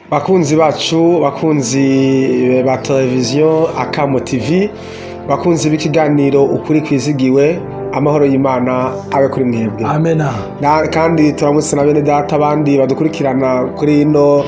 Bakunzi bacu, bakunzi ba televiziyo Akamo TV, bakunzi b'ikiganiro Ukuri Kwizigiwe, amahoro y'Imana abe kuri mwebwe. Amena. Kandi turamutse na bene data abandi badukurikirana kuri ino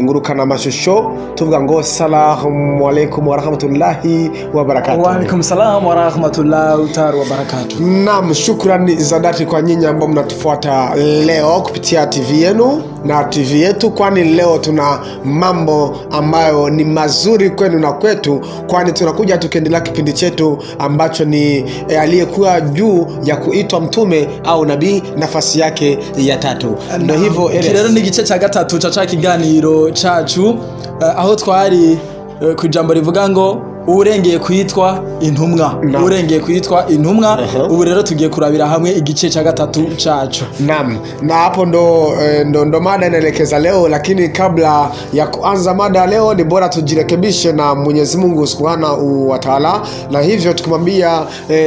ngurukana amashusho, tuvuga ngo salamu alaikum wa rahmatullahi wa barakatuh. Wa alaikum salam wa rahmatullahi wa barakatuh. Naam, shukrani za dhati kwa nyinyi ambao mnatufuata leo kupitia TV yenu na TV yetu, kwani leo tuna mambo ambayo ni mazuri kwenu na kwetu, kwani tunakuja tukiendelea kipindi chetu ambacho ni aliyekuwa juu ya kuitwa mtume au nabii, nafasi yake ya tatu. Ndio hivyo rero ni igice cya gatatu ca kiganiro cacu, aho twari ku jambo rivuga ngo urengeye kwitwa intumwa, urengeye kwitwa intumwa. Ubu rero tugiye kurabira hamwe igice cya gatatu cacu. Naam, na hapo ndo mada inaelekeza leo, lakini kabla ya kuanza mada leo ni bora tujirekebishe na Mwenyezi Mungu Subhanahu wa Ta'ala, na hivyo tukimwambia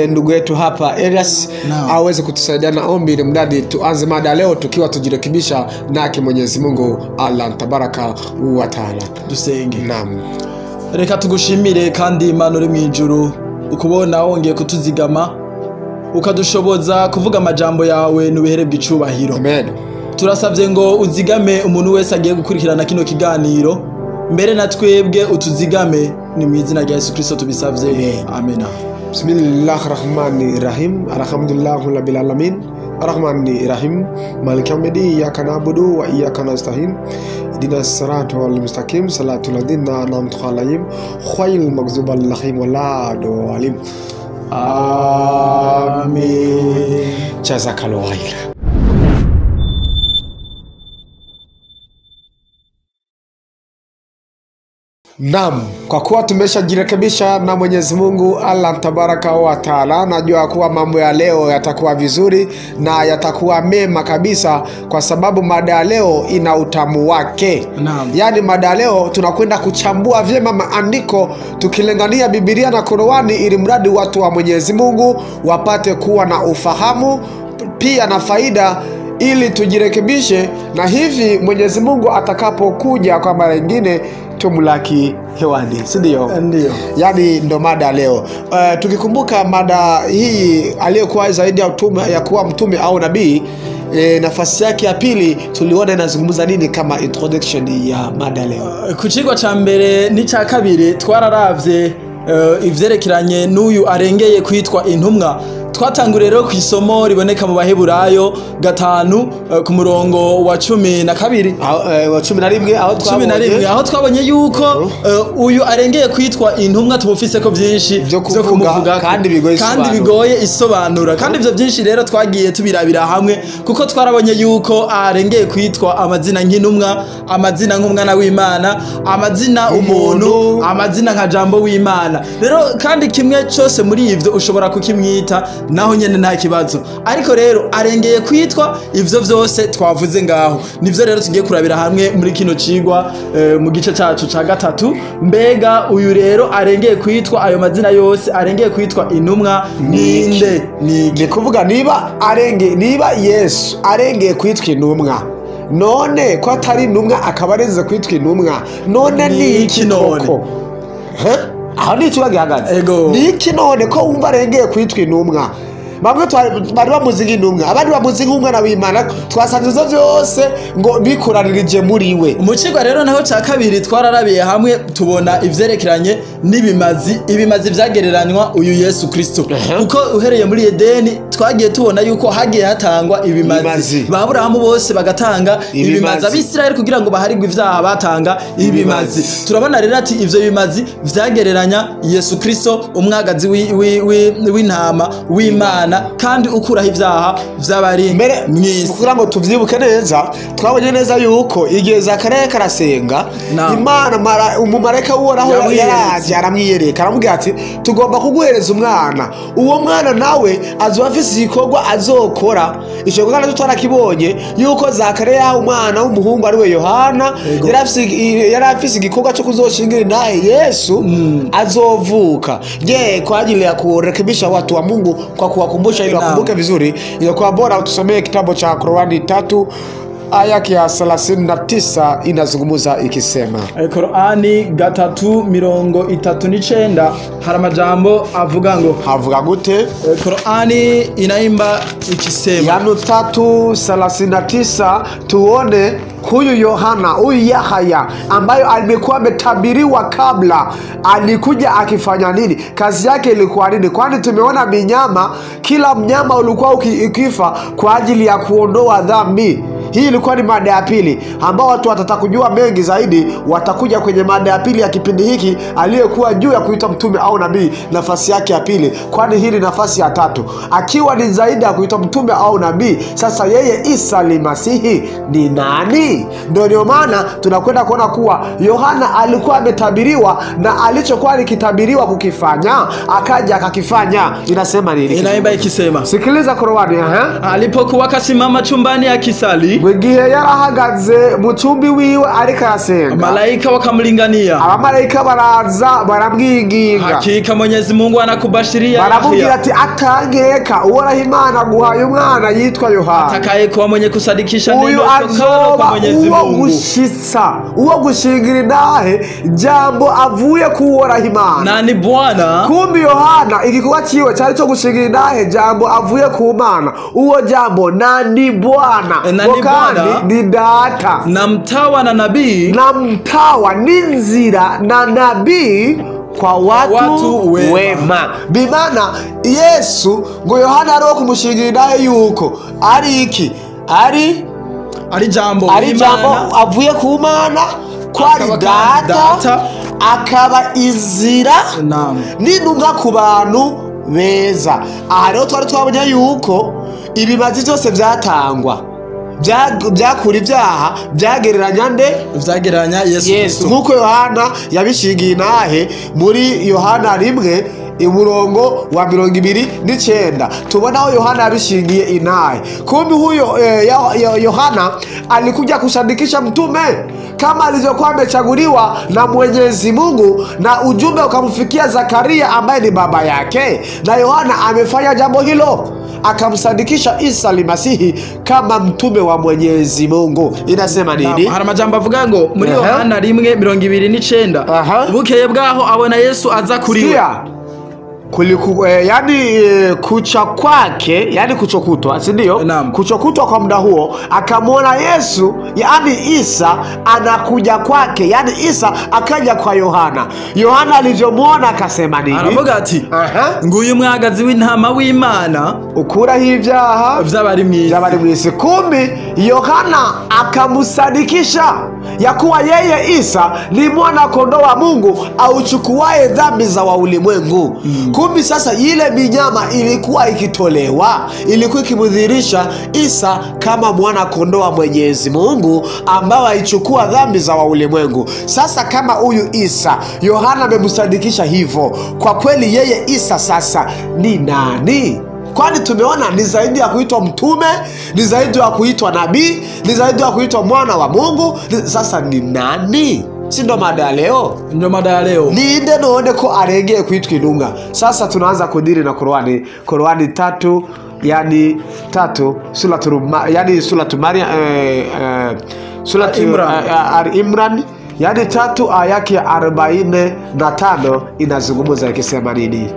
ndugu yetu hapa Elias aweze kutusaidia na ombi ili mradi tuanze mada leo tukiwa tujirekebisha na Mwenyezi Mungu Allah Tabaraka wa Ta'ala. Dusenge. Naam. Reka tugushimire kandi Imana uri mu ijuru, ukubona wongeye kutuzigama ukadushoboza kuvuga amajambo yawe n'ubihere bw'icubahiro. Amen. Turasabye ngo uzigame umuntu wese agiye gukurikirana kino kiganiro, mbere na twebwe utuzigame, ni mu izina rya Yesu Kristo tubisavye. Amen. Bismillahirrahmanirrahim. Alhamdulillahi rabbil alamin. Arrahmanir Rahim, Maliki yawmiddin, iyyaka na'budu wa iyyaka nasta'in, ihdinas siratal mustaqim, siratal ladzina an'amta 'alaihim, ghayril maghdubi 'alaihim waladdallin. Amin. Jazakallahu khair. Naam, kwa kuwa tumeshajirekebisha na Mwenyezi Mungu Allah Tabaraka wa Taala, najua kuwa mambo ya leo yatakuwa vizuri na yatakuwa mema kabisa, kwa sababu mada ya leo ina utamu wake. Naam. Yaani mada ya leo tunakwenda kuchambua vyema maandiko tukilingania Biblia na Qur'ani, ili mradi watu wa Mwenyezi Mungu wapate kuwa na ufahamu pia na faida, ili tujirekebishe, na hivi Mwenyezi Mungu atakapokuja kwa mara nyingine tumlaki hewani, si ndio? Ndio. Yaani ndo mada leo. Tukikumbuka mada hii aliyokuwa zaidi ya utume, ya kuwa mtume au nabii, nafasi yake ya pili tuliona inazungumza nini kama introduction ya mada leo. Ku cigwa ca mbere n'ica kabiri twararavye ivyerekeranye n'uyu arengeye kwitwa intumwa. Twatanguriye rero ku isomo riboneka mu Baheburayo 5 ku murongo wa 12, wa 11, aho twabonye, aho twabonye yuko uyu arengeye kwitwa intumwa tumufise ko byinshi byo kumuvuga kandi bigoye isobanura, kandi ivyo byinshi rero twagiye tubirabira hamwe, kuko twarabonye yuko arengeye kwitwa amazina nk'intumwa, amazina nk'umwana w'Imana, amazina umuntu, amazina nka jambo w'Imana. Rero kandi kimwe cyose muri ivyo ushobora kukimwita naho nyene nta kibazo, ariko rero arengeye kwitwa ivyo vyose twavuze ngaho. Nivyo rero tugiye kurabira hamwe muri kino cigwa, mu gice cacu ca gatatu. Mbega uyu rero arengeye kwitwa ayo mazina yose, arengeye kwitwa intumwa ninde? Ni kuvuga niba arenge, niba Yesu arengeye kwitwa intumwa, none ko atari intumwa akaba arenze kwitwa intumwa, none ni iki none? Aho ni ikibazo gihagaze. Ni iki none ko wumva arengeye kwitwa intumwa? Bamwe bari bamuzi nk'intumwa, abandi bamuzi nk'umwana w'Imana, twasanze ivyo vyose ngo bikoranirije muri we. Mu cigwa rero naho ca kabiri twararabiye hamwe tubona ivyerekeranye n'ibimazi, ibimazi vyagereranywa uyu Yesu Kristo. Kuko uhereye muri Edeni twagiye tubona yuko hagiye hatangwa ibimazi, ba Aburahamu bose bagatanga ibimazi, Abisirayeli kugira ngo baharigwe ivyaha batanga ibimazi. Turabona rero ati ivyo bimazi vyagereranya Yesu Kristo, umwagazi w'intama w'Imana, kandi ukuraho ivyaha vy'abari mw'isi. Kugira ngo tuvyibuke neza, twabonye neza yuko igihe Zakariya karasenga, Imana umumarayika w'Uhoraho yaraje aramwiyereka, aramubwira ati tugomba kuguhereza umwana, uwo mwana nawe azoba afise igikorwa azokora. Ico gikorwa nacyo twarakibonye yuko Zakariya umwana w'umuhungu ari we Yohana yari afise igikorwa cyo kuzoshingira intahe Yesu azovuka. Je, kwa ajili ya kurekebisha watu wa Mungu kwa kuwakumbusha ili wakumbuke vizuri, ilikuwa bora utusomee kitabu cha Qur'ani 3 aya ya 39 inazungumza ikisema. Korani 3:39 hari amajambo avuga ngo havuga gute? Korani inaimba ikisema yani 3:39 tuone huyu Yohana, huyu Yahaya ambayo alikuwa ametabiriwa kabla, alikuja akifanya nini? Kazi yake ilikuwa nini? Kwani tumeona minyama, kila mnyama ulikuwa ukifa kwa ajili ya kuondoa dhambi. Hii ilikuwa ni mada ya pili, ambao watu watataka kujua mengi zaidi watakuja kwenye mada ya pili ya kipindi hiki, aliyekuwa juu ya kuitwa mtume au nabii, nafasi yake ya pili, kwani hii ni nafasi ya tatu. Akiwa ni zaidi ya kuitwa mtume au nabii, sasa yeye Isa Masihi ni nani? Ndio maana tunakwenda kuona kuwa Yohana alikuwa ametabiriwa na alichokuwa alikitabiriwa kukifanya akaja akakifanya. Inasema nini? Inaimba ikisema. Sikiliza Qur'ani. Alipokuwa kasimama chumbani akisali, igihe yarahagaze mu cyumbi wiwe ariko arasenga, malaika wakamlingania, abamalayika baraza baramwinginga. Hakika Mwenyezi Mungu anakubashiria, baramubwira ati atangeka uhoraho Imana aguhaye umwana yitwa Yohana atakayekuwa mwenye kusadikisha neno tokalo kwa Mwenyezi Mungu, gushitsa uwo gushingira intahe jambo avuye ku Uhoraho Imana na ni Bwana. Kumbi Yohana igikorwa ciwe cyari cyo gushingira intahe jambo avuye ku Mana, uwo jambo na ni Bwana kandi ni data na mtawa na nabii, na mtawa ni nzira na nabii kwa watu wema. Bimana Yesu ngo Yohana ari kumushingira intahe yuko ari iki, ari jambo, ari jambo avuye ku Mana, ko ari data, akaba inzira n'intumwa ku bantu beza. Aha rero twari twabonye yuko ibimazi byose byatangwa byakura ibyaha byagereranya nde? Byagereranya Yesu. Nkuko Yohana yabishingiye intahe muri Yohana 1 umurongo wa 29 tubona aho Yohana yabishingiye intahe. Kumbe huyo Yohana alikuja kusadikisha mtume kama alivyokuwa amechaguliwa na Mwenyezi Mungu, na ujumbe ukamfikia Zakaria ambaye ni baba yake, na Yohana amefanya jambo hilo, akamsadikisha Isa Masihi kama mtume wa Mwenyezi Mungu. Inasema nini? Hari amajambo avuga ngo muri Yohana 1:29 bukeye bwaho abona Yesu aza kuri we. Yani kucha kwake, yani kuchokutwa, si ndio? Kuchokutwa kwa muda huo akamwona Yesu, yani Isa anakuja kwake, yani Isa akaja kwa Yohana. Yohana alivyomuona akasema nini? Aravuga ati nguyu mwagazi w'intama w'Imana ukuraho ibyaha by'abari mw'isi. Kumbi Yohana akamusadikisha ya kuwa yeye Isa ni mwana kondoo wa Mungu auchukuaye dhambi za ulimwengu. Kumbi sasa ile minyama ilikuwa ikitolewa, ilikuwa ikimdhihirisha Isa kama mwana kondoo wa Mwenyezi Mungu ambao aichukua dhambi za ulimwengu. Sasa kama huyu Isa Yohana amemsadikisha hivyo, kwa kweli yeye Isa sasa ni nani? Kwani tumeona ni zaidi ya kuitwa mtume, ni zaidi ya kuitwa nabii, ni zaidi ya kuitwa mwana wa Mungu. Sasa ni nani? Si ndo mada ya leo? Ndo mada ya leo. Ni inde none ko arengeye kwitwa intumwa. Sasa tunaanza kudiri na Qur'ani. Qur'ani 3, yani 3 sura yani sura Maryam, sura Imran, yani 3 aya ya 45 inazungumza ikisema nini?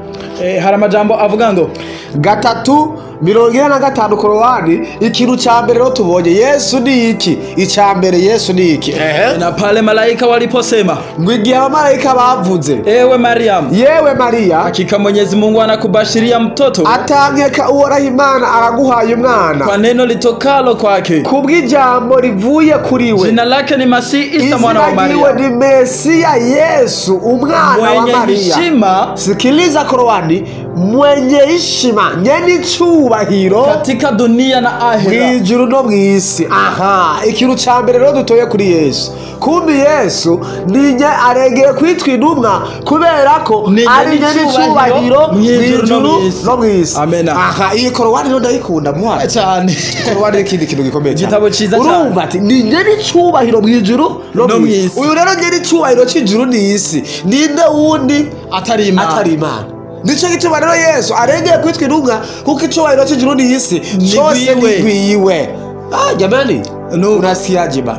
Hari amajambo avuga ngo 3:45 Qur'ani. Ikintu cha mbere rero tubonye Yesu ni iki? Ica mbere Yesu ni iki? Na pale malaika waliposema, ngo abamalaika bavuze, ewe Mariam, yewe Maria, hakika Mwenyezi Mungu anakubashiria mtoto, atangeka Uhoraho Imana araguhaye umwana, kwa neno litokalo kwake, kubw'ijambo rivuye kuri we, jina lake ni Masihi Isa mwana wa Maria, izina ni Mesia Yesu umwana wa Maria. Heshima. Sikiliza Qur'ani, mwenye heshima, nyeni cyubahiro katika dunia na ahera, mwijuru no mwisi. Aha, ikintu ca mbere rero dutoye kuri Yesu. Kumbi Yesu ninye aregeye kwitwa intumwa kubera ko ari nyeni cyubahiro mwijuru no mwisi. Amen. Aha, iyi Qur'ani rero ndayikunda mwana cyane. Qur'ani ikindi kintu gikomeye cyane. Igitabo ciza cyane. Urumva ati ni nyeni cyubahiro mwijuru no mwisi. Uyu rero nyeni cyubahiro cy'ijuru n'isi. Ninde wundi atari Imana? Atari Imana. Nico gituma rero Yesu arengeye kwitwa intumwa kuko icubahiro cy'ijuru n'isi cyose ni gwiwe. Ah, jamani. Unasikiaje ba?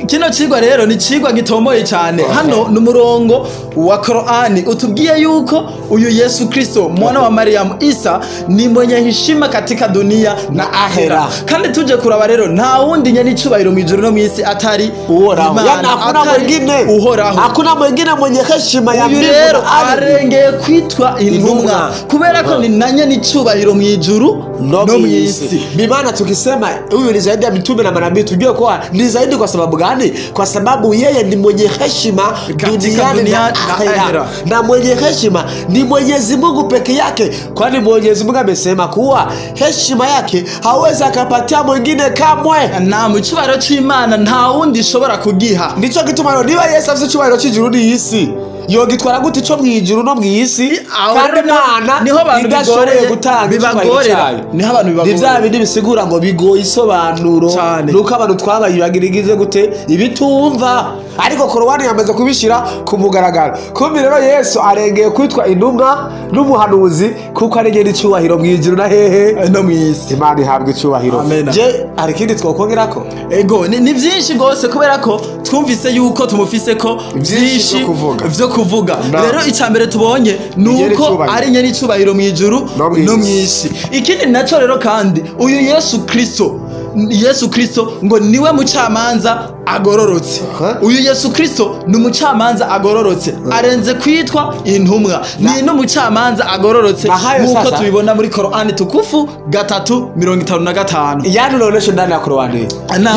Kino cigwa rero ni cigwa gitomoye cyane. Hano ni umurongo wa Qur'ani utubwiye yuko uyu Yesu Kristo mwana wa Mariam Isa ni mwenye heshima katika dunia na ahera. Kandi tuje kuraba rero nta wundi nyene icubahiro mu ijuru no mu isi atari Uhoraho. Yani hakuna mwingine, Uhoraho. Hakuna mwingine mwenye heshima ya uyu mbingu rero na ardhi. arengeye kwitwa intumwa kubera ko ni nanye n'icubahiro mu ijuru no mu isi. Bimaana tukisema huyu ni zaidi ya mitume na manabii, tujue kwa ni zaidi kwa sababu gani? Kwa sababu yeye ni mwenye heshima duniani na akhera. Na mwenye heshima ni Mwenyezi Mungu peke yake, kwani Mwenyezi Mungu amesema kuwa heshima yake hawezi akapatia mwingine kamwe. Naam, icubahiro c'Imana nta wundi ishobora kugiha. Nico gituma niba Yesu afise icubahiro c'ijuru n'isi, yogitwara gute ico mw'ijuru no mw'isi? Kandi Imana niho abantu idashoboye gutanga icubahiro cayo. Niho abantu Ni bibagorera. vya bindi bisigura ngo bigoye isobanuro, nuko abantu twabayibagirigize gute ibitumva, ariko Korowani yamaze kubishira ku mugaragaro. Kumbi rero Yesu arengeye kwitwa intumwa n'umuhanuzi kuko arengeye icubahiro mw'ijuru na hehe no mw'isi. Imana ihabwa icubahiro. Je, hari ikindi twokongerako? Ego, ni byinshi gose kubera ko twumvise yuko tumufise ko byinshi vyo kuvuga. Rero icambere tubonye nuko ari nyene icubahiro mw'ijuru no mw'isi. Ikindi naco rero kandi uyu Yesu Kristo ngo niwe mucamanza agororotse. Uyu Yesu Kristo ni umucamanza agororotse, arenze kwitwa intumwa, ni n'umucamanza agororotse nkuko tubibona muri Qur'ani tukufu 3:55. Yani unaonesha ndani ya Qur'ani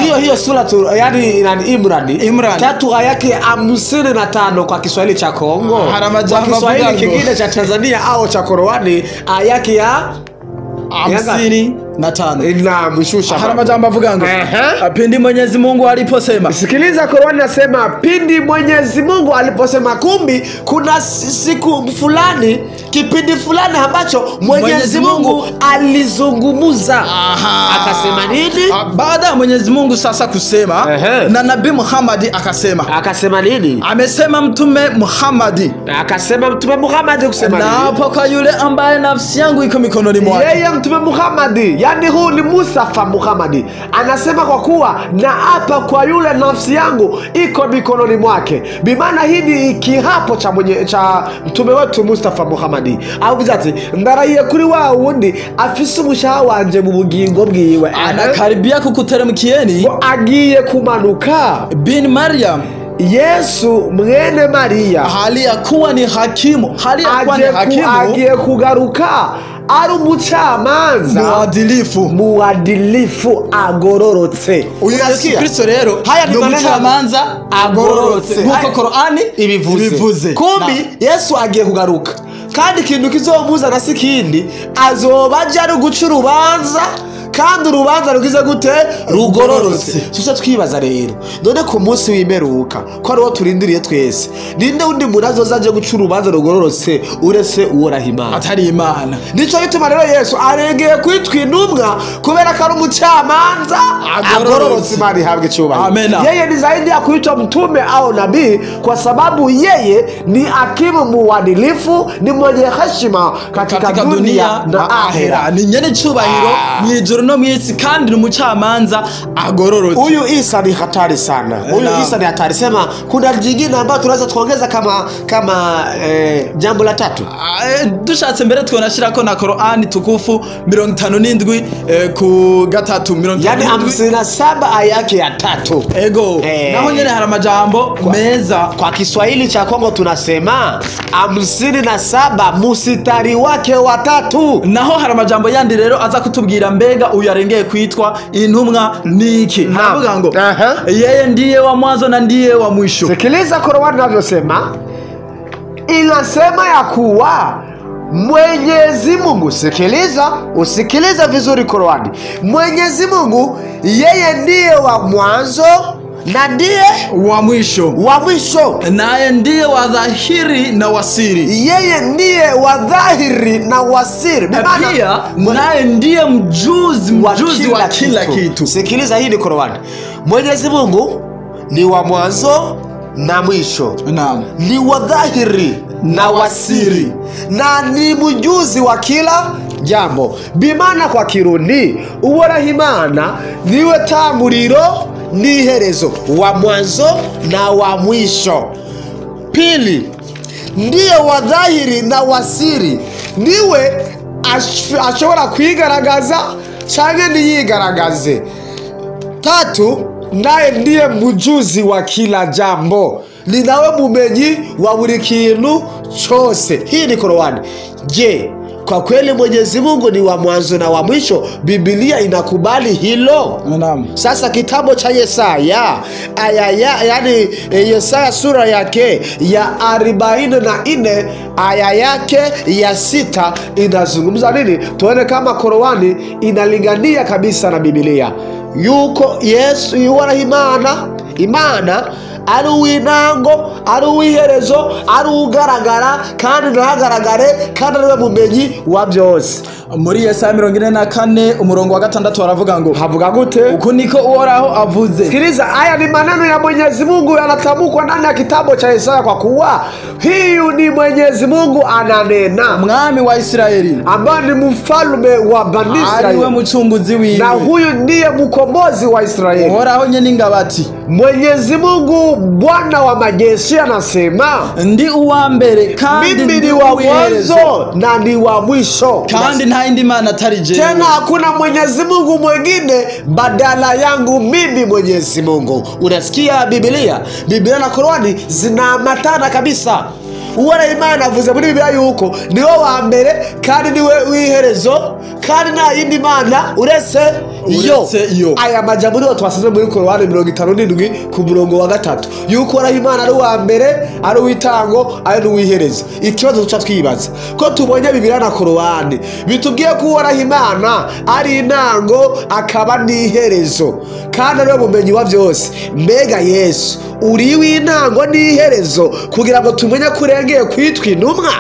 hiyo hiyo sura tu, yani inani Imran 3 aya yake 55 kwa Kiswahili cha Kongo, kwa Kiswahili kingine cha Tanzania au cha Qur'ani aya yake ya 55. Naam, shusha. Hari amajambo avuga ngo pindi Mwenyezi Mungu aliposema. Sikiliza, Qur'ani nasema pindi Mwenyezi Mungu aliposema. Kumbi kuna siku fulani, kipindi fulani ambacho Mwenyezi Mungu alizungumuza. Akasema nini? Baada ya Mwenyezi Mungu sasa kusema, na Nabii Muhammad akasema. Akasema nini? Amesema Mtume Muhammad. Akasema Mtume Muhammad kusema nini? Na hapo kwa yule ambaye nafsi yangu iko mikononi mwake. Yeye Mtume Muhammad, yani huu ni Mustafa Muhammad, anasema kwa kuwa na hapa kwa yule nafsi yangu iko mikononi mwake. Bimaana hii ni kiapo cha mwenye cha mtume wetu Mustafa Muhammad. Avuze ati ndarahiye kuri wa wundi afise umushaha wanje mu bugingo bwiwe, anakaribia kukuteremkieni, agiye kumanuka bin Maryam, Yesu mwene Maria, hali ya kuwa ni hakimu, hali ya kuwa ni hakimu, agiye kugaruka ari umucamanza muadilifu agororotse. Uyu Yesu Kristo rero ni umucamanza agororotse nkuko Qur'ani ibivuze. Kumbi Yesu agiye kugaruka, kandi ikintu kizomuzana si kindi, azoba aje ari guca urubanza, kandi urubanza rugize gute? Rugororotse. Tusa twibaza rero, none ku munsi w'imperuka ko ari wo turindiriye twese, ninde undi muntu azoza aje guca urubanza rugororotse uretse Uhoraho Imana, atari Imana? Nico gituma rero Yesu arengeye kwitwa intumwa kubera ko ari umucamanza agororotse. Imana ihabwe icyubahiro. Yeye ni zaidi ya kuitwa mtume au nabii, kwa sababu yeye ni hakimu muadilifu, ni mwenye heshima katika dunia na ahera. Ni nyene icubahiro mw'ijuru no mw'isi, kandi ni umucamanza agororotse. Huyu Isa ni hatari sana. Huyu Isa ni hatari. Sema kuna jingine ambayo tunaweza tuongeza kama jambo la tatu. Dushatse mbere twonashirako na Qur'ani tukufu 57 ku 3 yani 57 aya yake ya 3. Ego. Naho nyene hari amajambo meza. Kwa Kiswahili cha Kongo tunasema 57 musitari wake wa 3. Naho hari amajambo yandi rero aza kutubwira mbega uyu arengeye kwitwa intumwa niki. Haravuga ngo yeye ndiye wa mwanzo na ndiye wa mwisho. Sikiliza Qur'ani inavyosema. Inasema ya kuwa Mwenyezi Mungu, sikiliza, usikiliza vizuri Qur'ani. Mwenyezi Mungu yeye ndiye wa mwanzo na ndiye wa mwisho, wa mwisho, naye ndiye wa dhahiri na wa siri. Yeye ndiye wa dhahiri na wa siri. Pia naye ndiye mjuzi wa kila kitu. Sikiliza, hii ni Qur'ani. Mwenyezi Mungu ni wa mwanzo na mwisho. Naam. Ni wa dhahiri na wa siri, na ni mjuzi wa kila jambo. Bimana kwa Kirundi, Uhoraho Imana niwe tanguriro n'iherezo, wa mwanzo na wa mwisho. Pili, ndiye wa dhahiri na wa siri, niwe ashobora kwigaragaza canke ntiyigaragaze. Tatu, naye ndiye mujuzi wa kila jambo, ni nawe mumenyi wa buri kintu chose. Hii ni Korani. Je, kwa kweli Mwenyezi Mungu ni wa mwanzo na wa mwisho? Biblia inakubali hilo? Naam. Sasa kitabu cha Yesaya aya yani Yesaya sura yake ya 44 aya yake ya 6 inazungumza nini? Tuone kama Korani inalingania kabisa na Biblia. Yuko Yesu yuwara Imana ari uwintango, ari uwiherezo, ari ugaragara kandi ntagaragare, kandi ariwe mumenyi wa byose. Muri Yesaya 44 umurongo wa 6 aravuga ngo, havuga gute? Uku niko Uhoraho avuze. Sikiliza, haya ni maneno ya Mwenyezi Mungu yanatamkwa ndani ya kitabu cha Yesaya, kwa kuwa hiyu ni Mwenyezi Mungu ananena, Mwami wa Israeli, ambaye ni mfalme wa Bani Israeli, ariwe mucunguzi wiwe, na huyu ndiye mkombozi wa Israeli. Uhoraho nyene ingabati, Mwenyezi Mungu Bwana wa majeshi anasema, ndi uwa mbere kandi mimi ni wa mwanzo na ni wa mwisho, kandi nta yindi mana atari jewe, tena hakuna Mwenyezi Mungu mwingine badala yangu mimi Mwenyezi Mungu. Unasikia Biblia? Biblia na Korani zinaambatana kabisa. Uwara Imana avuze muri Biblia yuko niwe wa mbere kandi niwe wiherezo, kandi nta yindi mana uretse yo. Aya majambo niyo twasize muri Korani 57 ku murongo wa 3, yuko Uhoraho Imana ari uwa mbere, ari uwitango, ari uwiherezo. Ikibazo tuca twibaza ko tubonye Biblia na Korani bitubwiye ko Uhoraho Imana ari intango akaba n'iherezo, kandi ariwe mumenyi wa byose. Mbega Yesu uri w'intango n'iherezo kugira ngo tumenye kurengeye kwitwa intumwa?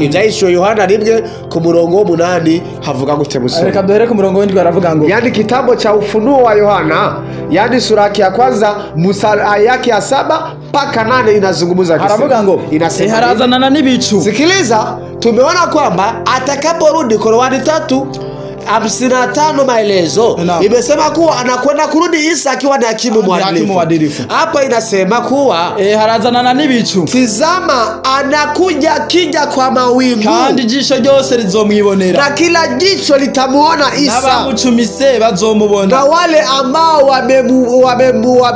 Ibyahishuriwe Yohana 1 ku murongo 8 havuga gute musore? Reka duhere ku murongo 7 aravuga ngo, yani kitabu cha Ufunuo wa Yohana, yani sura yake ya kwanza mstari yake ya 7 mpaka 8 inazungumza kisema. Aravuga ngo inasema harazanana n'ibicu. Sikiliza, tumeona kwamba atakaporudi Korani 3:55 maelezo imesema kuwa anakwenda kurudi Isa akiwa ni hakimu mwadilifu. Hapa inasema kuwa harazanana n'ibicu. Tizama, anakuja kija kwa mawingu, kandi ijisho ryose rizomwibonera, na kila jicho litamuona Isa, n'abamucumise bazomubona, na wale ambao wamemchoma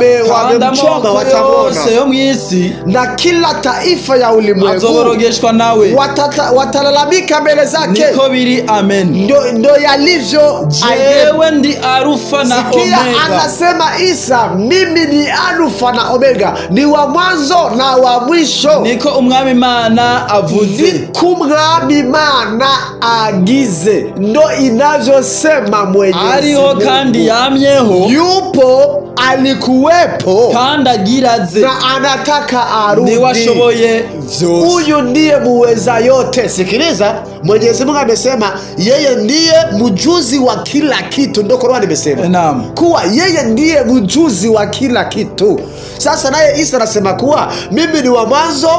watamuona, yo mwisi, na kila taifa ya ulimwengu azoborogeshwa nawe, watalalamika mbele zake. Niko biri, amen. Ndo yalivyo. Jewe ndi Alufa na Omega. Anasema Isa, mimi ni Alufa na Omega, ni wa mwanzo na wa mwisho. Niko Umwami Imana avuze. Niko Umwami Imana agize. Ndo inavyosema Mwenyezi Ariho kandi yamyeho, yupo, alikuwepo, kandi agiraze, na anataka arudi. Niwe ashoboye vyose. Huyu ndiye muweza yote. Sikiliza, Mwenyezi Mungu amesema yeye ndiye mjuzi wa kila kitu. Ndio Korani imesema. Naam. Kuwa yeye ndiye mjuzi wa kila kitu. Sasa naye Isa anasema kuwa mimi ni wa mwanzo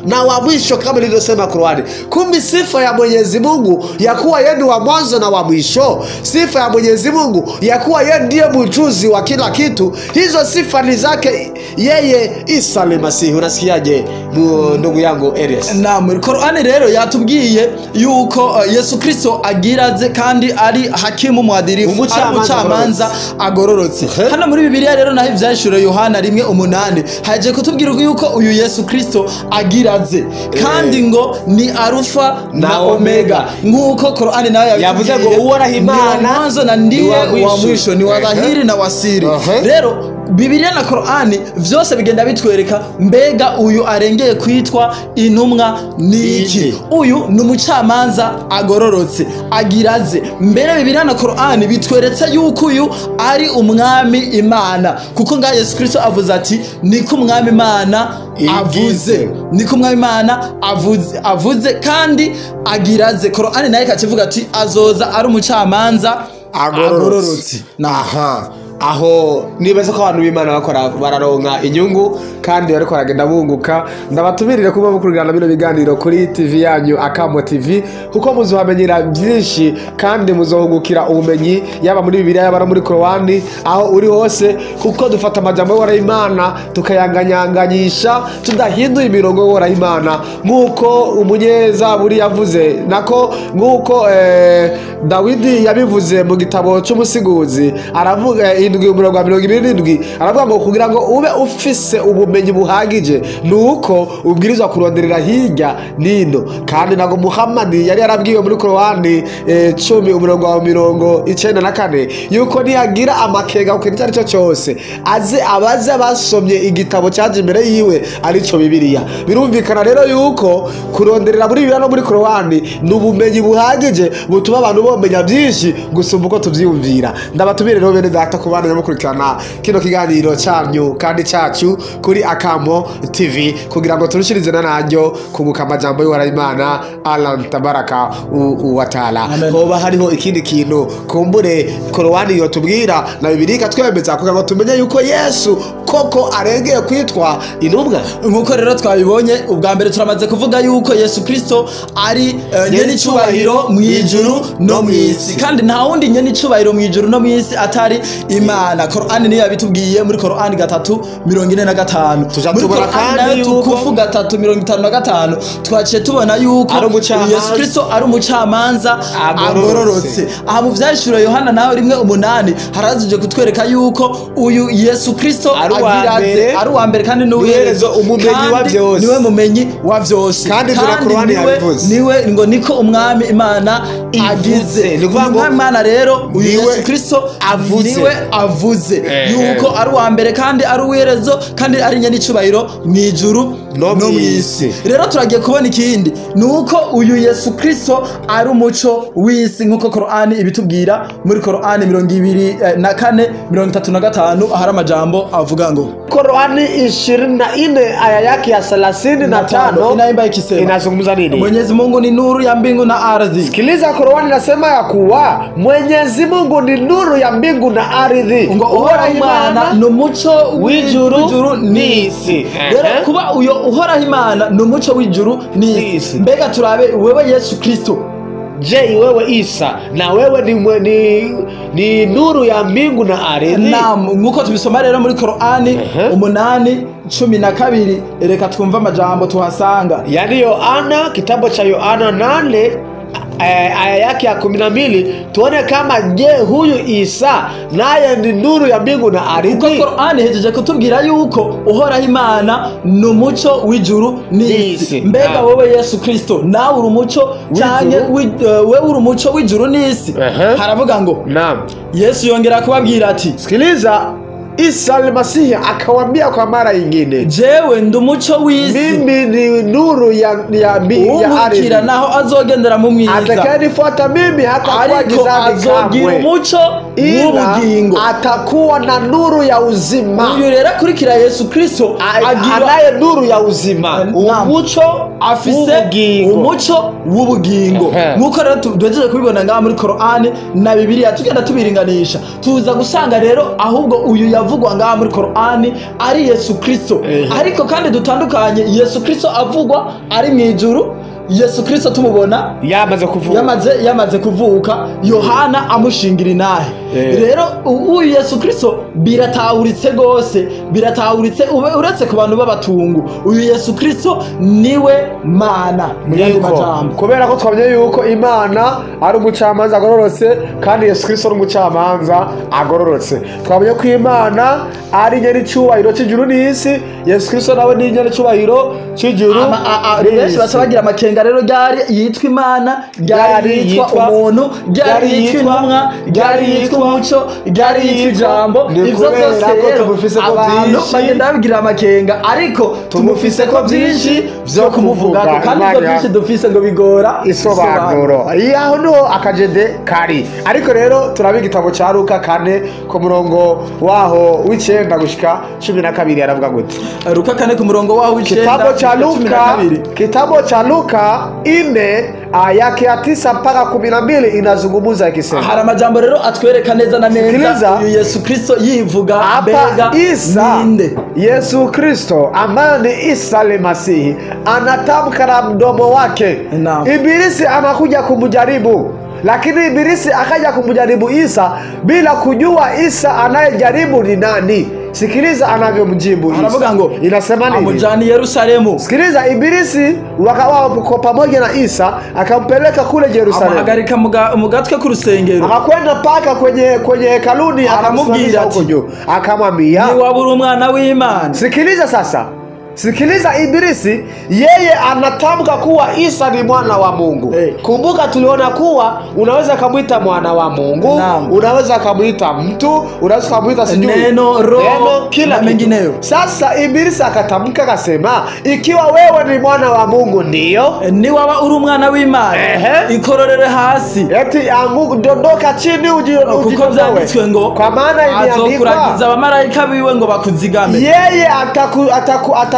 na wa mwisho kama nilivyosema Korani. Kumbe sifa ya Mwenyezi Mungu ya kuwa yeye ni wa mwanzo na wa mwisho, sifa ya Mwenyezi Mungu ya kuwa yeye ndiye mjuzi wa kila kitu, hizo sifa ni zake yeye Isa al-Masihi. Unasikiaje ndugu yangu Elias? Naam, Korani rero yatubwiye yuko Yesu Kristo agiraze kandi ari hakimu mwadilifu, ari umucamanza agororotse. Hano muri Bibiliya rero naho ivyahishuriwe Yohana 1:8 haje kutubwira yuko uyu Yesu Kristo agira kandi ngo ni Alufa na Omega, nkuko Korani nayo yavuze ngo Uhoraho Imana mwanzo na ndiye wa mwisho, ni wa dhahiri na wasiri. Rero Bibiliya na Korani vyose bigenda bitwereka mbega uyu arengeye kwitwa intumwa niki. Uyu ni umucamanza agororotse agiraze. Mbere Bibiliya na Korani bitweretse yuko uyu ari Umwami Imana, kuko nga Yesu Kristo avuze ati niko Umwami Imana avuze, niko Umwami Imana avuze kandi agiraze. Korani nayo ikakivuga ati azoza ari umucamanza agororotse. Aha. Aho nibaza ko abantu b'Imana bakora bararonka inyungu kandi bariko baragenda bunguka. Ndabatumirire kuba mukurikirana bino biganiro kuri TV yanyu Akamo TV, kuko muzohamenyera byinshi kandi muzohungukira ubumenyi, yaba muri Bibiliya yaba no muri Korowani, aho uri hose, kuko dufata amajambo y'Uhoraho Imana tukayanganyanganyisha tudahinduye imirongo y'Uhoraho Imana, nk'uko umunyezaburi yavuze, nako nk'uko Dawidi yabivuze mu gitabo cy'umusiguzi, aravuga 7:27, aravuga ngo kugira ngo ube ufise ubumenyi buhagije nuko ubwirizwa kuronderera hirya nino. Kandi nago Muhammad yari yarabwiwe muri Korowani 10:94 yuko niyagira amakenga ku kintu icyo ari cyo cyose aze abaze basomye igitabo cyaje imbere yiwe arico Bibiliya. Birumvikana rero yuko kuronderera muri Bibiliya no muri Korowani ni ubumenyi buhagije butuma abantu bomenya byinshi gusumba uko tuvyiyumvira. Ndabatumire rero bene data kubana mukurikirana kino kiganiro cyanyu kandi cyacu kuri Akamo TV, kugira ngo turushirize naryo kunguka amajambo y'Uhoraho Imana Allah tabaraka wa taala. Hoba hariho ikindi kintu kumbure Korowani yotubwira na Bibiliya ikatwemeza kugira ngo tumenye yuko Yesu koko arengeye kwitwa intumwa. Nkuko rero twabibonye ubwa mbere, turamaze kuvuga yuko Yesu Kristo ari nyenicubahiro mu ijuru no mu isi, kandi nta wundi nyenicubahiro mu ijuru no mu isi atari Imana. Korani niyo yabitubwiye muri Korani 3:45. Tuja Muri tubona Korani kandi nayo yuko tukufu 3:55 twaciye tubona yuko Ari umucamanza. Yesu Kristo ari umucamanza Agororotse. agororotse. Aha mu Vyahishuriwe Yohana nawe 1:8 harazije kutwereka yuko uyu Yesu Kristo Ari uwa agira aze, mbere, ari uwa mbere kandi n'uwiherezo, umumenyi wa kandi vyose. niwe mumenyi wa vyose. Kandi ivyo na Korowani yabivuze. Niwe ngo niko umwami Imana agize. Ni ukuvuga ngo Umwami Imana rero uyu niwe Yesu Kristo avuze. niwe avuze yuko ari uwa mbere kandi ari uwiherezo kandi ari nyenicubahiro mu ijuru No no mu mw'isi. isi. Rero turagiye kubona ikindi, ni uko uyu Yesu Kristo ari umuco w'isi, nk'uko Korani ibitubwira muri Korani 24:35, ahari amajambo avuga ngo Korani 24 aya yake ya 35 inaimba ikisema, inazungumza nini? Mwenyezi Mungu ni nuru ya mbingu na ardhi. Sikiliza, Korani inasema ya kuwa Mwenyezi Mungu ni nuru ya mbingu na ardhi. Ngo Uhoraho Imana ni umuco w'ijuru w'ijuru n'isi. Rero Ehe. kuba uyo Uhoraho Imana ni umuco w'ijuru n'isi, N'isi. mbega turabe wewe Yesu Kristo, Je, wewe Isa na wewe ni nuru ya mbingu na ardhi? Naam, nkuko tubisoma rero muri Korani 8:12, reka twumve amajambo tuhasanga. Yaani Yohana, kitabu cha Yohana 8 aya yake ya 12, tuone kama je huyu Isa naye ni nuru ya mbingu na Kuko ardhi. Korani ihejeje kutubwira yuko Uhoraho Imana ni umuco w'ijuru n'isi. N'isi. Mbega Ah. wewe Yesu Kristo nawe uri umuco canke wewe uri umuco w'ijuru n'isi? Haravuga ngo Naam. Yesu yongera kubabwira ati, Sikiliza, Isa al-Masihi akawambia kwa mara nyingine, jewe ndi umuco w'isi, mimi ni nuru ya uwunkurikira ardhi, naho azogendera mu mwiza, atakayenifuata mimi hatakuwa ariko gizani azogira kamwe, umuco ila w'ubugingo. atakuwa na nuru ya uzima. Uyu rero akurikira Yesu Kristo agira Anaye nuru ya uzima, Naam. umuco afise w'ubugingo. umuco w'ubugingo. Nkuko rero duhejeje kubibona ngaha muri Korani na Bibiliya, tugenda tubiringanisha, tuza gusanga rero ahubwo uyu yavugwa ngaha muri Korani ari Yesu Kristo. Ariko kandi dutandukanye, Yesu Kristo avugwa ari mu ijuru, Yesu Kristo tumubona yamaze kuvuka, yamaze kuvuka, Yohana amushingira inahe. Rero uyu Yesu Kristo biratahuritse gose, biratahuritse uretse ku bantu b'abatungu, uyu Yesu Kristo niwe Mana mu yandi Yuko, majambo. kubera ko twamenye yuko Imana ari umucamanza agororotse kandi Yesu Kristo ari umucamanza agororotse, twamenye ko Imana ari nyenicubahiro cy'ijuru n'isi, Yesu Kristo nawe ni nyenicubahiro cy'ijuru Benshi baca bagira amakenga rero, ryari yitwa Imana, ryari yitwa umuntu, ryari yitwa intumwa, ryari yitwa umuco, ryari yitwa ijambo. Ni Ivyo kubera vyose ko rero tumufise ko abantu vyinshi. bagenda babigira amakenga, ariko tumufise ko vyinshi vyo kumuvugako, kandi ivyo Imana vyinshi dufise ngo bigora isobanuro. Yaho niho akajede kari. Ariko rero turaba igitabo cya Luka 4 ku murongo waho w'9 gushika 12, aravuga gute? Luka 4 ku murongo waho w'9 Kitabu cha gushika Luka, 12. kitabu cha Luka Luka 4 aya yake ya 9 mpaka 12 inazungumza ikisema. Hari amajambo rero atwereka neza na neza uyu Yesu Kristo yivuga mbega ninde. Yesu Kristo ambaye ni Isa al-Masihi anatamka na mdomo wake. Ibilisi anakuja kumjaribu, lakini Ibilisi akaja kumjaribu Isa bila kujua Isa anayejaribu ni nani. Sikiliza anavyomjibu Isa. Aravuga ngo inasema nini? Amujani Yerusalemu. Sikiliza, Ibilisi wakawa kwa pamoja na Isa akampeleka kule Yerusalemu. Amuhagarika mu gatwe k'urusengero. Akakwenda paka kwenye hekaluni, akamubwira huko juu. Akamwambia, ni wabura umwana w'Imana. Sikiliza sasa. Sikiliza, Ibilisi yeye anatamka kuwa Isa ni mwana wa Mungu. Hey. Kumbuka tuliona kuwa unaweza kumuita mwana wa Mungu, unaweza kumuita mtu, unaweza kumuita sijui neno, roho, kila mengineyo. Sasa Ibilisi akatamka akasema, ikiwa wewe ni mwana wa Mungu ndio, ni waba uri umwana w'Imana, ikororere hasi. Eti angu dondoka chini ujiondoe. Kuko vyanditswe ngo kwa maana imeandikwa azokuragiza abamarayika biwe ngo bakuzigame. Yeye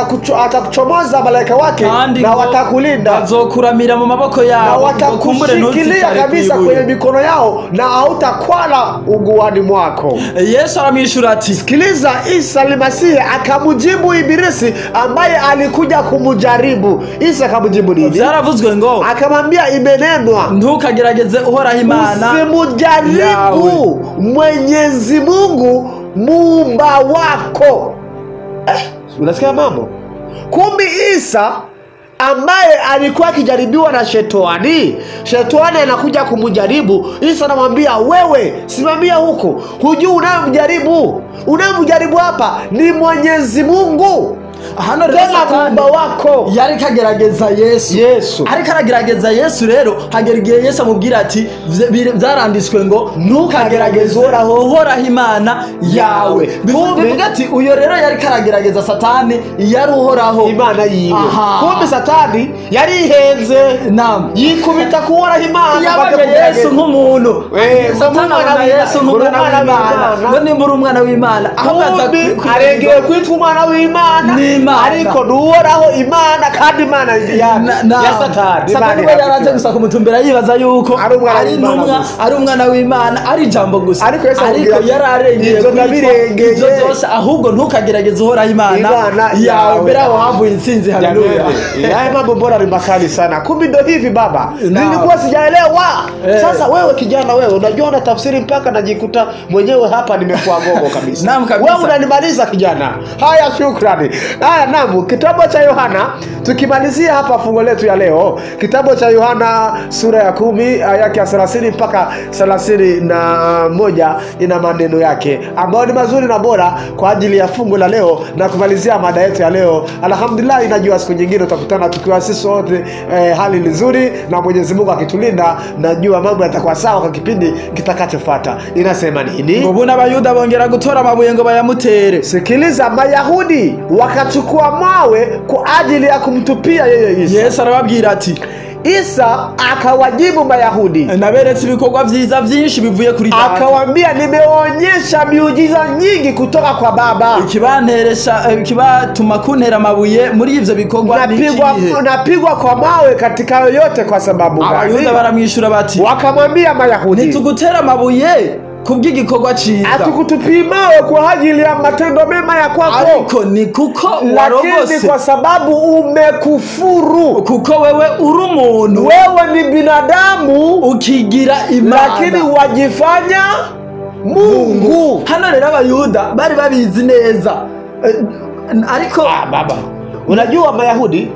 atakuchomoza malaika wake na watakulinda, bazokuramira mu maboko yao, na watakushikilia kabisa kwenye mikono yao, na hautakwala uguani mwako. Yesu aramwishura ati, sikiliza, Isa al-Masihi akamjibu Ibilisi ambaye alikuja kumjaribu. Isa akamjibu nini? Vyaravuzwe ngo, akamwambia imenenwa, ntukagerageze Uhoraho Imana, usimujaribu Mwenyezi Mungu muumba wako. Unasikia mambo? Kumbe Isa ambaye alikuwa akijaribiwa na shetani, shetani anakuja kumjaribu, Isa anamwambia wewe simamia huko, hujui unayemjaribu. Unayemjaribu hapa ni Mwenyezi Mungu. Hano rero Satani wako yari kagerageza Yesu. Ariko aragerageza Yesu rero hagera igihe Yesu amubwira ati byaranditswe ngo ntukagerageze Uhoraho Imana yawe. Bivuga ati uyo rero yari karagerageza Satani yari Uhoraho Imana yiwe. Kumbe Satani yarihenze, yikubita ku Uhoraho Imana. Yabonye Yesu nk'umuntu. Satani abona Yesu nk'umwana w'Imana. Ngo nimbura umwana w'Imana ahubwo arengeye kwitwa umwana w'Imana, ariko nuhoraho Imana kandi Imana ya Satani. Satani we yaraje gusa kumutumbera yibaza yuko ari intumwa, ari umwana w'Imana, ari ijambo gusa, ariko yararengeye ibyo byose. Ahubwo ntukagerageze Uhoraho Imana yawe. Mbere aho havuye intsinzi. Haleluya. Haya mambo mbona ni makali sana. Kumbe ndo hivi baba, nilikuwa sijaelewa. Sasa wewe kijana, wewe unajua na tafsiri mpaka najikuta mwenyewe hapa nimekuwa gogo kabisa. Wewe unanimaliza kijana. Haya, shukrani. Haya, naam, kitabu cha Yohana tukimalizia hapa fungu letu ya leo, kitabu cha Yohana sura ya 10 aya yake ya 30 mpaka 31 ina maneno yake ambayo ni mazuri na bora kwa ajili ya fungu la leo na kumalizia mada yetu ya leo. Alhamdulillah, inajua siku nyingine tutakutana tukiwa sisi wote hali nzuri na Mwenyezi Mungu akitulinda, najua mambo yatakuwa sawa kwa kipindi kitakachofuata. Inasema nini? Ngo buna Abayuda bongera gutora amabuye ngo bayamutere. Sikiliza, Mayahudi wakachukua mawe kwa ajili ya kumtupia yeye Isa. Yesu arababwira ati, Isa akawajibu Mayahudi, naberetse ibikorwa vyiza vyinshi bivuye kuri Data. Akawaambia nimeonyesha miujiza nyingi kutoka kwa Baba. Ikibanteresha ikibatuma kuntera amabuye muri ivyo bikorwa napigwa kwa mawe katika yote kwa sababu gani? Abayuda baramwishura bati, wakamwambia Mayahudi, nitugutera amabuye kubw'igikorwa ciza, atukutupii mawe kwa ajili ya matendo mema ya kwako, ariko ni kuko warogose, lakini kwa sababu umekufuru, kuko wewe uri umuntu, wewe ni binadamu ukigira Imana, lakini wajifanya Mungu. Hano rero Abayuda bari babizi neza, ariko baba, unajua Mayahudi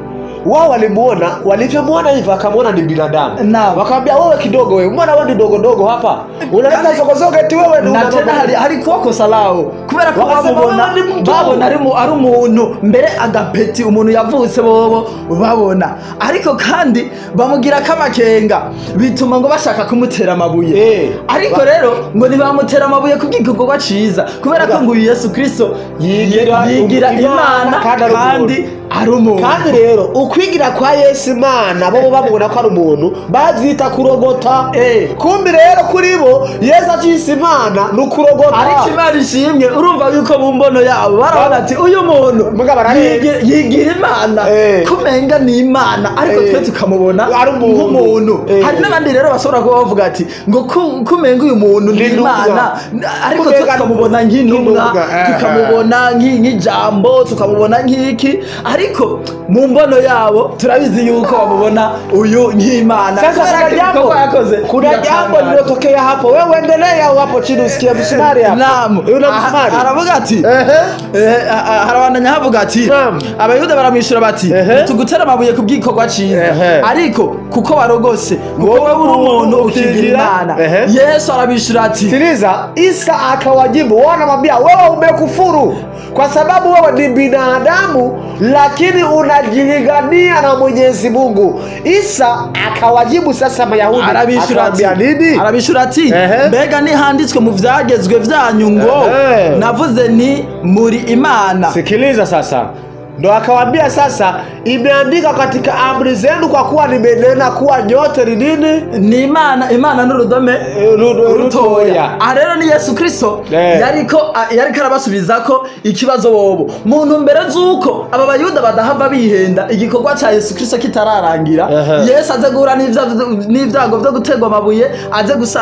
wao walimuona, walivyomuona hivyo akamuona ni binadamu. Wakamwambia wewe kidogo, wewe mbona wewe ni dogo dogo hapa? Unaleta zogozogo eti wewe ni na tena hari kuko salao kubera ko bamubona babona ari umuntu mbere agapeti umuntu yavutse bobo babona, ariko kandi bamugira kamakenga bituma ngo bashaka kumutera amabuye. Ariko rero ngo ntibamutera amabuye kubw'igikorwa ciza, kubera ko ngo Yesu Kristo yigira Imana kandi ari umuntu. Kandi rero ukwigira kwa Yesu Imana bo babona ko ari umuntu bavyita kurogota. Kumbi rero kuri bo Yesu acise Imana no kurogota. Ariko Imana ishimwe, urumva yuko mu mbono yabo barabona ati uyu muntu yigira Imana. mwana kumenga ni Imana, ariko twe tukamubona nk'umuntu. Hari n'abandi rero bashobora kuba bavuga ati ngo kumenga uyu muntu ni Imana, ariko twe tukamubona nk'intumwa, tukamubona nk'ijambo, tukamubona nk'iki, ariko mu mbono yabo turabizi yuko bamubona uyu nk'Imana. Sasa kuna jambo lililotokea hapo, wewe endelea hapo chini usikie msumari hapo. Naam, aravuga ati harabandanya havuga ati Abayuda baramwishura bati tugutera amabuye ku bw'igikorwa ciza, ariko kuko warogose wowe uri umuntu ukigira Imana. Yesu arabishura ati, sikiliza, Isa akawajibu, wanamwambia wewe umekufuru kwa sababu wewe ni binadamu lakini unajilingania na Mwenyezi Mungu. Isa akawajibu sasa Mayahudi, arabishura nini? Arabishura ati mbega nihanditswe mu vyagezwe vyanyu ngo navuze ni muri Imana. Sikiliza sasa, ndo akawaambia sasa, imeandika katika amri zenu kwa kuwa nimenena kuwa nyote ni nini? Ni Imana. Imana n'urudome rutoya. Rero ni Yesu Kristo yariko arabasubiza ko ikibazo bobo mu ntumbero z'uko aba Bayuda badahava bihenda igikorwa ca Yesu Kristo kitararangira. Yesu aze guhura n'ivyago vyo gutegwa amabuye, aze gusa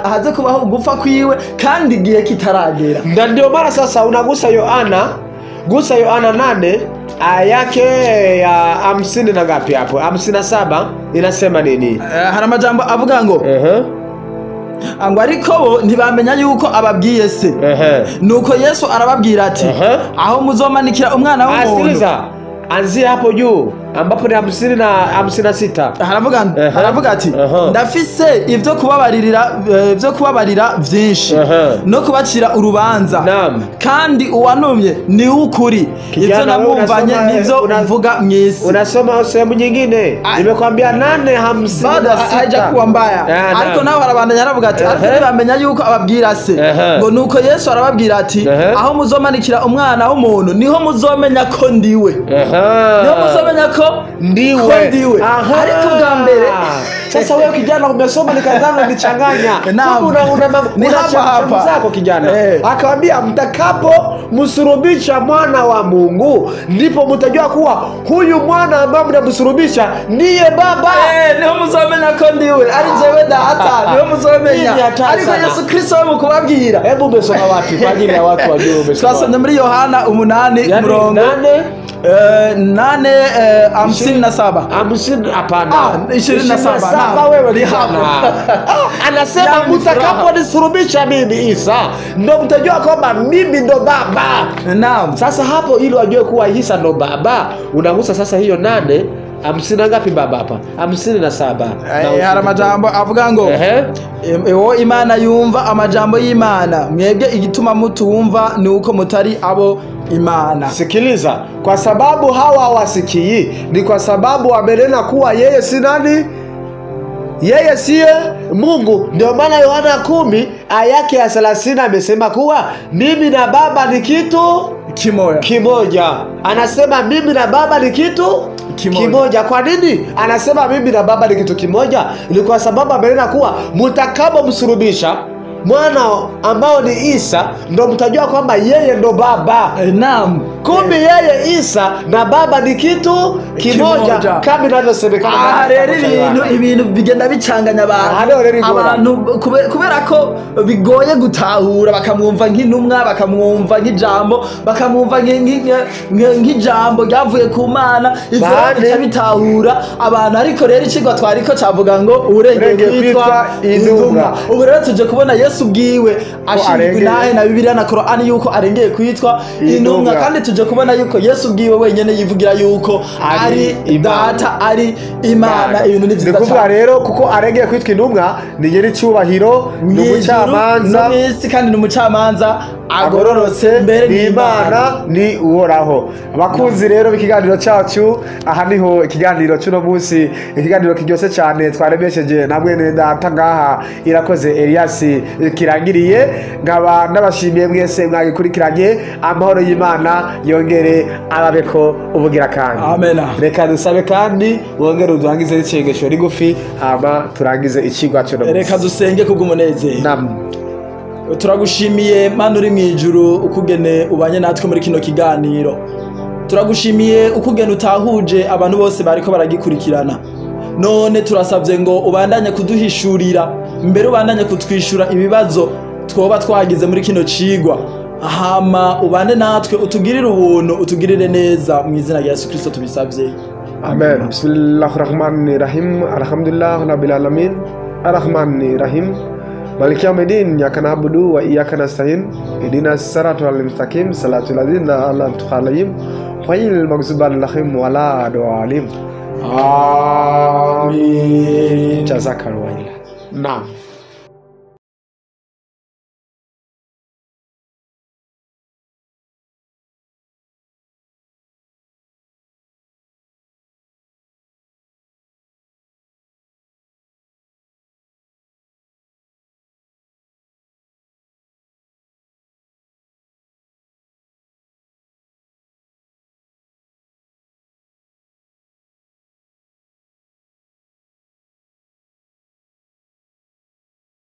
haze kubaho gupfa kwiwe kandi igihe kitaragera. Na ndio mara sasa unagusa Yohana, gusa Yohana 8 aya yake ya 50 na ngapi hapo? 57 inasema nini? Hari amajambo avuga ngo ngo ariko bo ntibamenya yuko ababwiye se. Nuko Yesu arababwira ati aho muzomanikira umwana w'umuntu. Sikiliza, anzia hapo juu ambapo ni 50 na 56. Aravuga ati ndafise ivyo kubabarira vyinshi no kubacira urubanza, kandi uwanumye ni ukuri, ivyo namumvanye nivyo mvuga mwisi. Unasoma sehemu nyingine, nimekwambia 8:56 haijakuwa mbaya, ariko nawe arabandanya aravuga ati ariko ntibamenya yuko ababwira se. Ngo nuko Yesu arababwira ati aho muzomanikira umwana w'umuntu niho muzomenya ko ndiwe, niho muzomenya ko ndiwe. Ariko bwa mbere sasa wewe kijana umesoma nikadhani unichanganya. Ni hapa hapa zako kijana. Akamwambia mtakapo msurubisha mwana wa Mungu ndipo mtajua kuwa huyu mwana ambaye mnamsurubisha ndiye Baba. Niho muzomenya ko ndiwe, ari jewe Data, niho muzomenya. Ariko Yesu Kristo we mukubabwira. Hebu umesoma wapi kwa ajili ya watu wajue umesoma? Twasomye muri Yohana 8 murongo 8 57. 50 hapana. 27 wewe ni hapo. Anasema mtakapo nisurubisha mimi Isa ndo mtajua kwamba mimi ndo Baba. Naam. Sasa hapo ili wajue kuwa Isa ndo Baba, unagusa sasa hiyo 8 50 ngapi baba hapa? 57. Hari amajambo avuga ngo ewo Imana yumva amajambo y'Imana, mwebwe igituma mutumva ni uko mutari abo Imana. Sikiliza, kwa sababu hawa hawasikii ni kwa sababu wamenena kuwa yeye si nani? Yeye siye Mungu. Ndio maana Yohana 10 aya yake ya 30 amesema kuwa mimi na Baba ni kitu kimoja. Anasema mimi na Baba ni kitu kimoja. Kwa nini anasema mimi na Baba ni kitu kimoja? Ni kwa sababu amenena kuwa mtakapomsulubisha mwana ambao ni Isa ndo mtajua kwamba yeye ndo Baba. Naam. Kumbe yeye Isa na Baba ni kitu kimoja kama inavyosemekana. Rero ibintu bigenda bicanganya abantu kubera ko bigoye gutahura, bakamwumva nk'intumwa, bakamwumva nk'ijambo, bakamwumva nk'ijambo ryavuye ku Mana, ivyo bica bitahura abantu. Ariko rero icigwa twariko cavuga ngo urengeye kwitwa intumwa. Ubu rero tuje kubona Yesu ubwiwe ashinzwe naye na Bibiliya na Korani yuko arengeye kwitwa intumwa, kandi tuje kubona yuko Yesu ubwiwe wenyene yivugira yuko ari Data, ari Imana. Ibintu ni vyiza cyane rero, kuko arengeye kwitwa intumwa ni nyiri cyubahiro, ni umucamanza n'isi, kandi ni umucamanza agororotse mbere ni Imana, ni Uhoraho. Abakunzi rero b'ikiganiro cyacu, aha niho ikiganiro cy'uno munsi, ikiganiro kiryose cyane twaremesheje na mwene Data ngaha Irakoze Elias kirangiriye. Nkaba ndabashimiye mwese mwagikurikiranye. Amahoro y'Imana yongere ababeko ubugira kandi. Amen. Reka dusabe kandi wongere uduhangize n'icengesho rigufi hama turangize ikigwa cy'uno munsi. Reka dusenge kubw'umunezero. Naam. Turagushimiye Mana uri mu ijuru ukugene ubanye natwe muri kino kiganiro. Turagushimiye ukugena utahuje abantu bose bariko baragikurikirana. None turasabye ngo ubandanye kuduhishurira, mbere ubandanye kutwishura ibibazo twoba twagize muri kino cigwa. Hama ubane natwe, utugirire ubuntu, utugirire neza, mu izina rya Yesu Kristo tubisabye. Amen. Bismillahirrahmanirrahim. Alhamdulillah rabbil alamin. Arrahmanirrahim. Maliki yawmiddin. Iyyaka na'budu wa iyyaka nasta'in. Ihdinas siratal mustaqim. Siratal ladzina an'amta alaihim ghairil maghdubi alaihim waladdallin. Amin. Jazakallahu khairan. Naam.